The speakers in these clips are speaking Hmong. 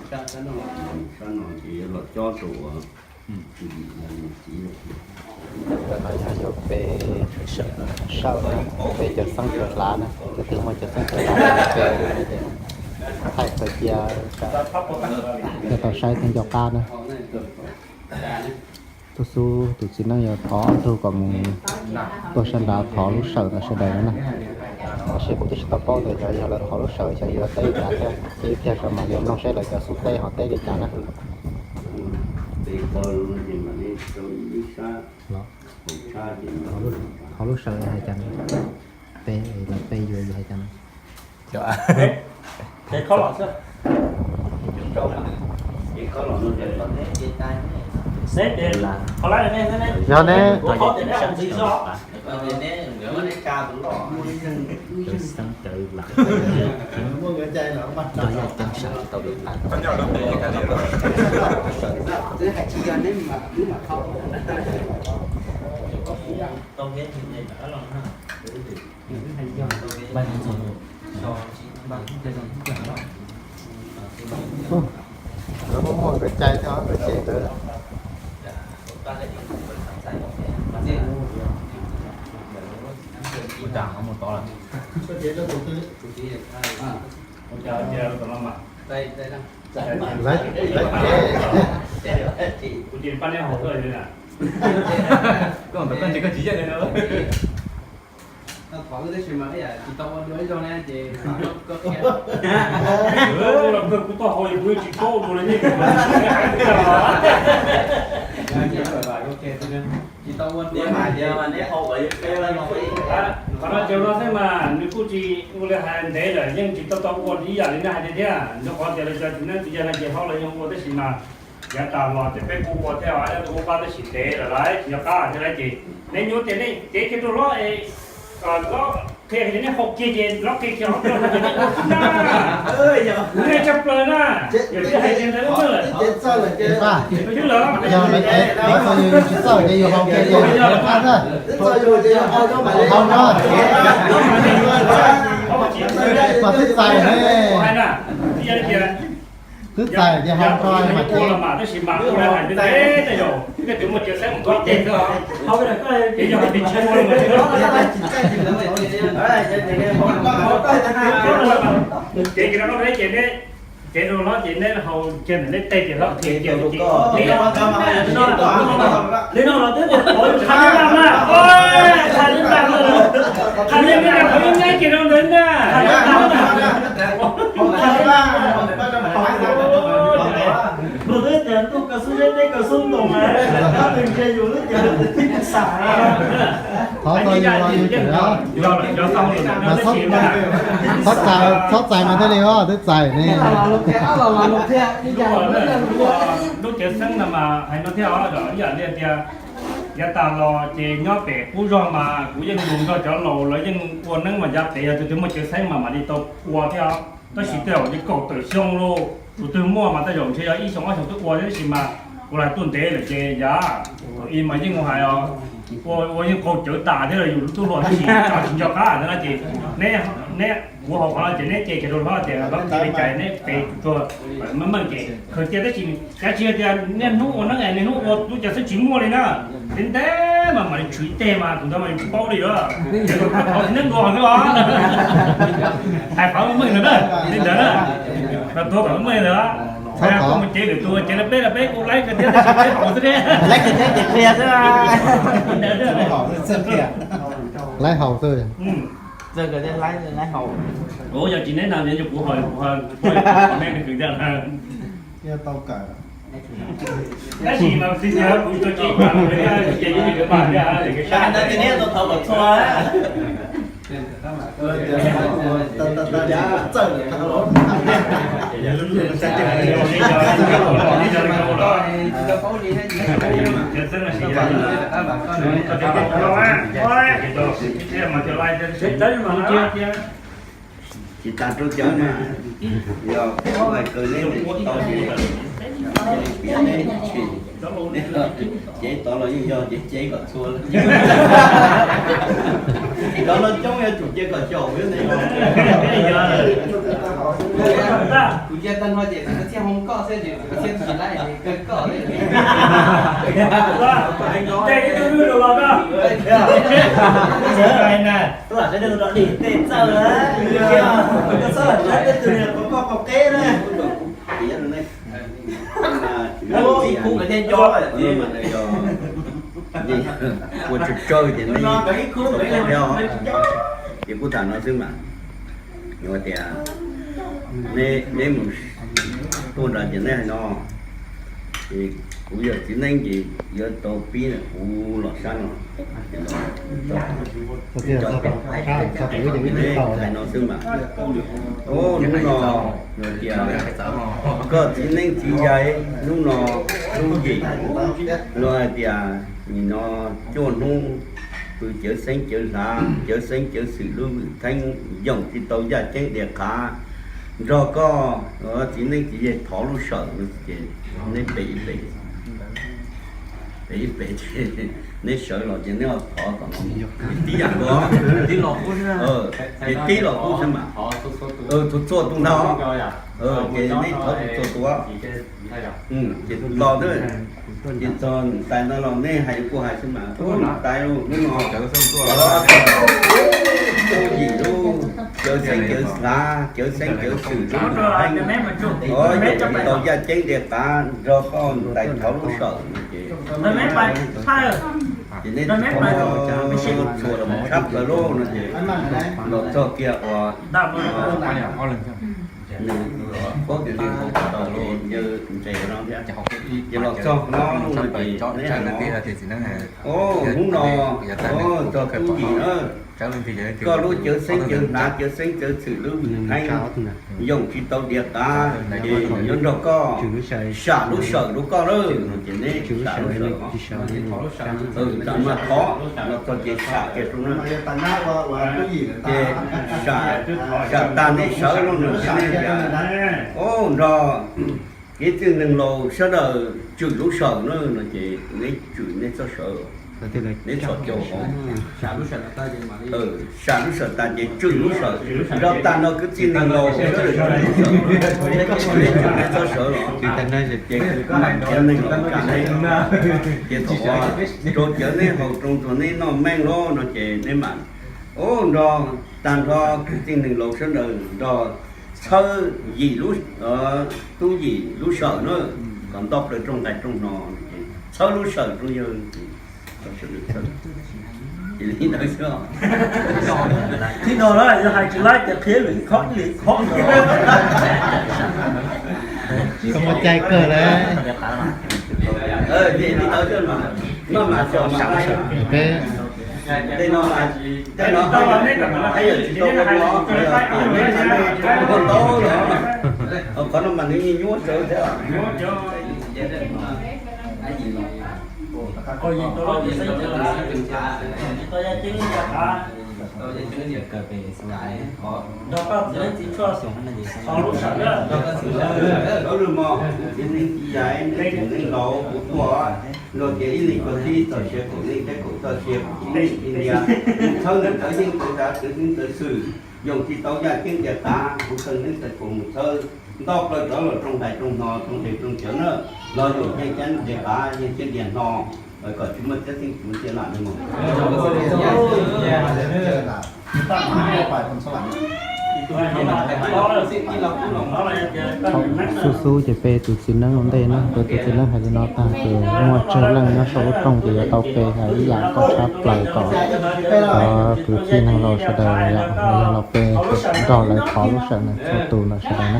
Sab no ces yuav los cob rau uas, no yog yuav peb sawm, peb cov xeeb kawg hlav na, tus twg muaj cov xeeb kawg hlav peb ces thaij qhov cia, yog tau saib thiab nco qab na. Tub xub tus txiv neej yog thov ob tug kom mus tuaj sab nrad thov lub sawm ntawm sawv daws no na. Tab sis kuv twb tsis tau paub tias cov yog lawv thov lub sawm xyov yuav teb cas thiab, ces thiaj mam li mloog saib lawv cov xub teb ho teb li cas na. Thov lub sawm hais cas, pe los pe yuav hais cas. Yog ne. Lawv muaj muaj nkawd cai thiab nkawd cem ntawd. Lawv, lawv cem. Koj ntawd koj ntshe koj tsis yeej li no. Thov wb tab sis mas ib yam tsis tau ua dua ib zaug na ces koj qhia. Los kawg kuv tau haus kuv tsis paub dua li nej. Tsis tau ua dua mas neb haus. Qhov no cov no xwb mas nws kuj tsis ua li hais ntev lawm, yeej tsis tau tau ua ib yam li nej hais tiag thiab. Rau qhov tias lawv cov txiv neej txiv yaig no ces hauj lwm yeej ua tab sis mas yav tas los ces peb kuj ua thiab, ua pab tab sis ntev lawm lawv tsis nco qab thiab lawv ces neb nyuaj tias nej cev kiag rau hlob es, hlob qhia tias nej haus kiag ces hlob qhia kiag hlob rau ces nej ua xwb na. Kuv nej tshaj plaws na. Yog tsis hais tias ntawd lawm. Yog lawv cev tau yus tsis txawj ces yus haus kiag ces yus qab na. Haus no. Mas twb txais ne. Twb txais ces haus tso mas thiab. Tab sis mas ua hais tias tej zaum tej tus muaj cawv xeeb mus koj ces, ces yog hais tias tsis muaj. Ces kiag no ces neb, ces rau hlob ces neb haus kiag ntawm neb tej ces hlob qhia kiag ces li no los twb tias qhov yus qha li ntag na, qha li ntag, qha li ntag, qhov yus nyaib kiag rau ntawd ntag. Luag twb tias ntuj kaw xub deb teb kaw xub ntoo na, tab sis ntshe yus twb tias tib xav. Qhov tau yus los yus tseem, txhob txais mas thiaj li os, twb txais ne. Lub cawv xeeb no mas hais no thiab os, ib yam li tias yav tas los ces nyob pem qub zog mas kuv yeej mus nrog cov laus lawv yeej ua neeb mas yav pem yog tus twg muaj cawv xeeb mas mam li tau ua thiab os. Tab sis tej zaum li kaum tawm xyoo los tus twg muaj mas tej zaum ntshe yog ib xyoo ob xyoo twb ua thiab, tab sis mas kuv los tuaj ntev lawm ces yav thaum ub mas yeej ua hais os, ua ua yeej qaug cawv tas thiab los yus lub tub hluas tab sis tsis nco qab ntawd na ces neb, neb, kuv haus qhov no ces neb cem kiag rau hlob tias hlob qhia li cas neb pe tsuag tsuag meej meej ces khaws cia tab sis kav tsij tias niaj hnub ua neeb es niaj hnub ua lub cawv xeeb tsis muaj li na. Li ntev mas mam li tshwm ib teg mas tus ntawd mas tsis paub li os. Ces kom thov txiv neeb dua xwb os. Hais qhov meej ntawd na, li ntawd na, kom tuav kom meej ntawd. Koj mus cev lwm tus cev lawv peb los peb kuj laib kawg thiab tab sis peb haus xwb thiab. Laib kawg thiab ces qhia xwb. Laib haus xwb. Ua yog tsis neb no yog kuv haus, kuv haus, kuv haus neb kawg thiab. Tab sis mas txiv yog kuv tus tsis kam, ces yus tus pam thiab. Tsis tas rau cov mas yog peb ua hais kawg neb mus ua tau ces piav neb tshwm, neb cev tod los yeej yog ces cev kom txhua lawm. Cov no coob yuav tsum cia kom xyaum yuav ntej. Kuv cia tag nrho ces txiv txhiaj hoo koj xwb, txiv txhiaj tsis laib kawg koj. Tus lam sawv daws rov dim tej txawj lawm, koj txhob lam saib tej tus niag qhov koj qhov qeb na. Ua tsis tsawg ces nej tau thiab. Ces kuv tham no xwb mas, yog tias neb mus tuaj nrad ces neb hais no, es kuv yog txiv neeb ces yuav tau pib kuv los sab no. Neb hais no xwb mas, hnub no yog tias koj txiv neeb txiv yaig, hnub no hnub yim, los hais tias nim no cuaj hnub pw cawv xeeb cawv hlav, cawv xeeb cawv xwm lub vwm theeb, yoom tsis tau yaj ceeb dias qav, nrog koj txiv neeb txiv yaig thov lub sawm no ces neb pem ib pem, pem ib pem ces neb sawv los ces neb thov kom no tib yam nkaus, ces tib los kuj xwb mas, txhua txhua tus ntag. Ces neb thov txhua tus, ces los, ces txog niam tais ntawd los neb hais kuj hais xwb mas, niam tais, hnub no yim lub cawv xeeb cawv hlav, cawv xeeb cawv xwm lub vwm theeb, yoom tsis tau yaj ceeb dias qav, nrog koj niam tais thov lub sawm no ces, ces neb txhua los tshab plaws lub no ces los txog kiag uas nws paub tias nws tau ntses no thiab, ces los txog no ces neb hais no, hnub no txog tub yim na, koj lub cawv xeeb cawv hlav cawv xeeb cawv xwm lub vwm theeb yoom tsis tau dias qav, ces yuav nrog koj sam lub sawm rau koj lawm no ces neb sam lub sawm, tam mas thov los txog ces sam kiag rau na, ces sam tag neb sawv los no ces neb tias, o, nrog kev txwj neeg laus sawv daws tswm lub sawm na no ces neb tswm neb txoj sawv, neb txhos caug hauv, sam lub sawm tas ces tswm lub sawm, nrog tag no kwv tij neeg laus sawv daws tswm lub sawm, neb tswm neb txoj sawv los ces kuv mam qhia neeg laus kam neb, ces thaum uas rau cawv neb haus rau ntxuag neb noj meej lawm no ces neb mam, o, nrog tag nrho kwv tij neeg laus sawv daws nrog txhawb yim lub, tub yim lub sawm na, kom nto plaws rooj nqaij rooj hno, txhawb lub sawm rau yawg. Ces li ntawd xwb. Tib no na yog hais tsis laib ces qhia lwm khob ib lwm khob. Tsis muaj cai kawg lawm. Li ntawd xwb mas, no mas xyov mas, peb, tej no mas, tej no, tej yam tsis tau ua, ua tau los, qhov no mas nws nyuaj sawv thiab. Txiv neej txiv yaig, txiv neej laus kuv tuaj, luag tias ib leeg koj tib txoj sia, kaum leej thiab kaum txoj sia, kuv txiv neej txiv yaig, txhawb neeg txawv yeej txawv tsav, txawv xeeb txawv xwm, yoom tsis tau yaj ceeb dias qav, kuv txhawb neeg txawv kuv mus txhawb, nto plaws rov los rooj nqaij rooj hno, rooj nqaij rooj cawv na, los yuam yeej ceeb dias qav, yeej ceeb dias hno, kom tsis muaj txhiab xeeb txwv cia lam li mus. Thaum xub xub ces peb tus txiv neeb ua ntej na, peb tus txiv neeb hais li no tag ces muaj tsawg leej nyob saum lub rooj ces yuav tau pe hais ib yam kom tshab plaws kom cov kwv tij neeg laus sawv daws yom, los yog los pe nrog lawv thov lub sawm na txhua tus lawm sawv daws na.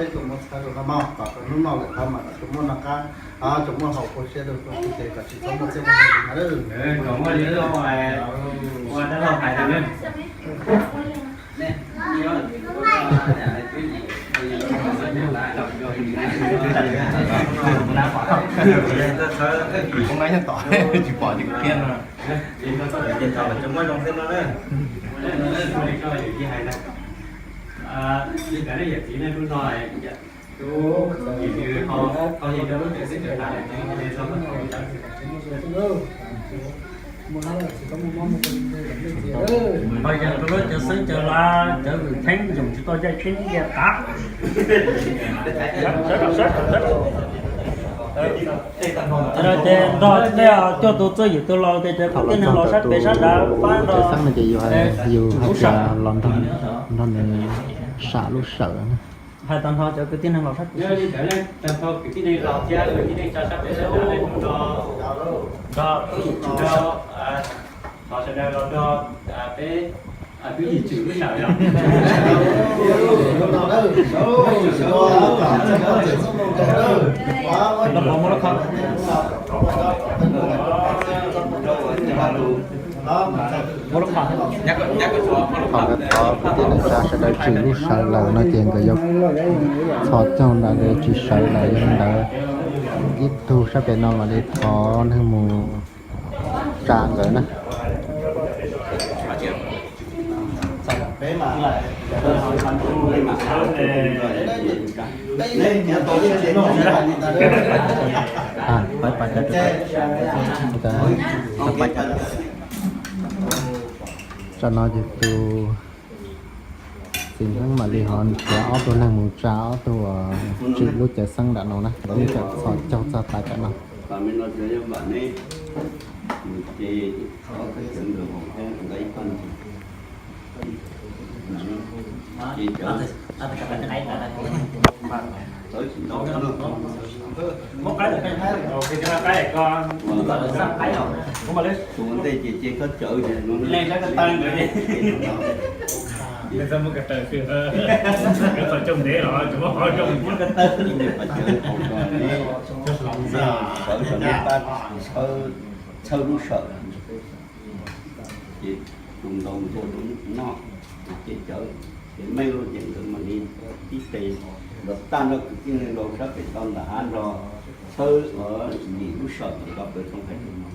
peb tuaj muab txhawb rau no mog, kom hnub no lawm tau mas kom tsuas muaj noj qab, tsuas muaj haus khuv siab rau txhua tus ces kom tsis txhob muaj txiaj muaj ntsig no lawm. Kom muaj li ua dab laug hais tias ne. Tsis pom ces kuv qhia no. Tsis muaj zoo xwb no na. Li kav nej yawm txiv nej lub no, lub yim nws ho kho li rau lub cawv xeeb cawv laus. Ho yog rau lub cawv xeeb cawv laus, cawv vwm theeb yoom tsis tau caij tsheb nyiaj qav. Ces nrog tej cuaj tus txwj ywm tus laus ces cov kwv tij neeg laus sab pem sab nrad pab nrog. Yus hais tias los nrog nws sam lub sawm. Hais tag nrho cov kwv tij neeg laus sab pem, tag nrho kwv tij neeg laus thiab kwv tij neeg tsa sab pem sab nrad, nrog, nrog, thov sawv daws los nrog peb twb yim tswm lub sawm yog. Thaum nkawd thov kwv tij neej tsa sawv daws tswm lub sawv lawm no ces nkawd yuav txhos caug nram li tsis sawv lawm, yog li ntawd ib tug sab pem no mam li thov neeg mus tsa nkawd na. Tsam no ces tus txiv neeb mam li ho nrhiav ob tug neeg mus tsa ob tug uas tswm lub cawv xeeb nram no na, nkawd txhos caug txog tav tsam no. Txhawb lub sawm, ces tus ntoo tuaj rau noj, ces cawv, ces meej loj ces nkawd mam li tib tes los tag nrho kwv tij neej laus sab pem tau ntawm av nrog txhawb yim lub sawm ntawd rau pem roob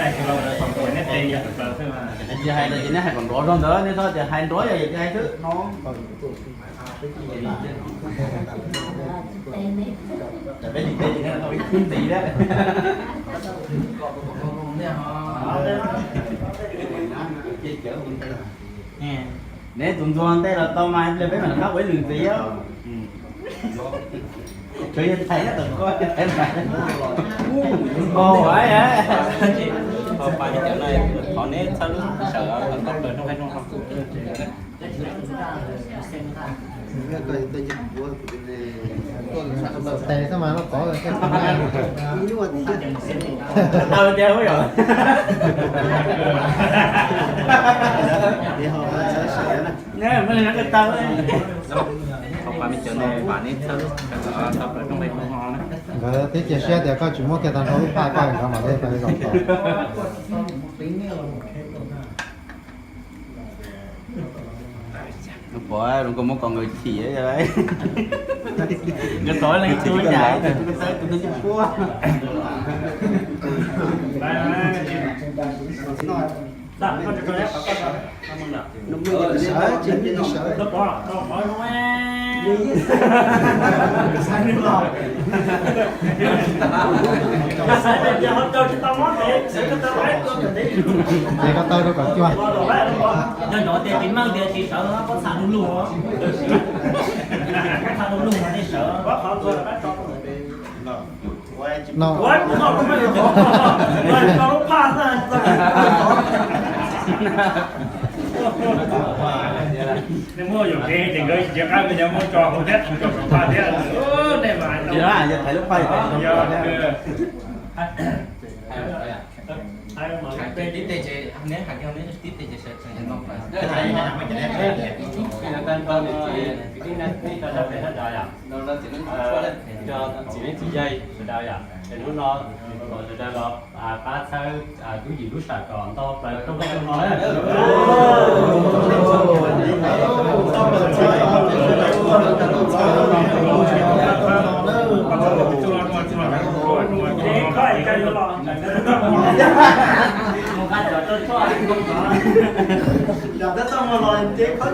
hais rau no. Tsis hais los ces neb hais kom nrov zog ntawd, neb txhob tias hais nrov yog yog hais xwb no. Peb tis teb ces neb ib ntxiv thiab. Neb tus ntxuag ntej los tau mas ib pliag peb mam rov qab ua ib lwm ntxiv. Tsuas yog thaiv nyob tom ko, thaiv mas. Thov neb txhawb lub sij hawm kom tau plaws rooj vag rooj no. Tes xwb mas lub pov thiab. Tau tiag yom. Thov pab me cov no vam neb txhawb lub sij hawm kom tau plaws rooj vag rooj no. Nkawd twb cia siab tias koj tsis muab kiag tag nrho lub phaj koj nkawd mam li pab zaum tau. Lub pov zoo nkauj muab koj nkawd chim. Nkawd tau leej twg ua cas, tus twg tus twg puab. Ces koj taw rau kom cua. Nco ntsoov tias tsis meej tias tsis sawv no, koj txha du lug, koj txha du lug mas nej sawv. No. Nws muaj yuam kev ces nkawd nce qab nkawd nyob muab tso hauv thiab, tso saum phaj thiab. Yog thaiv lub phaj, yog tib tej ces neb hais, neb tib tej ces sawv tsees no. Txiv neej txiv yaig sawv daws yom, es hnub no thov sawv daws los pab txhawb Tub Yim lub sij hawm kom ntau plaws rooj vag rooj no. Cov twb txaj muag los ces koj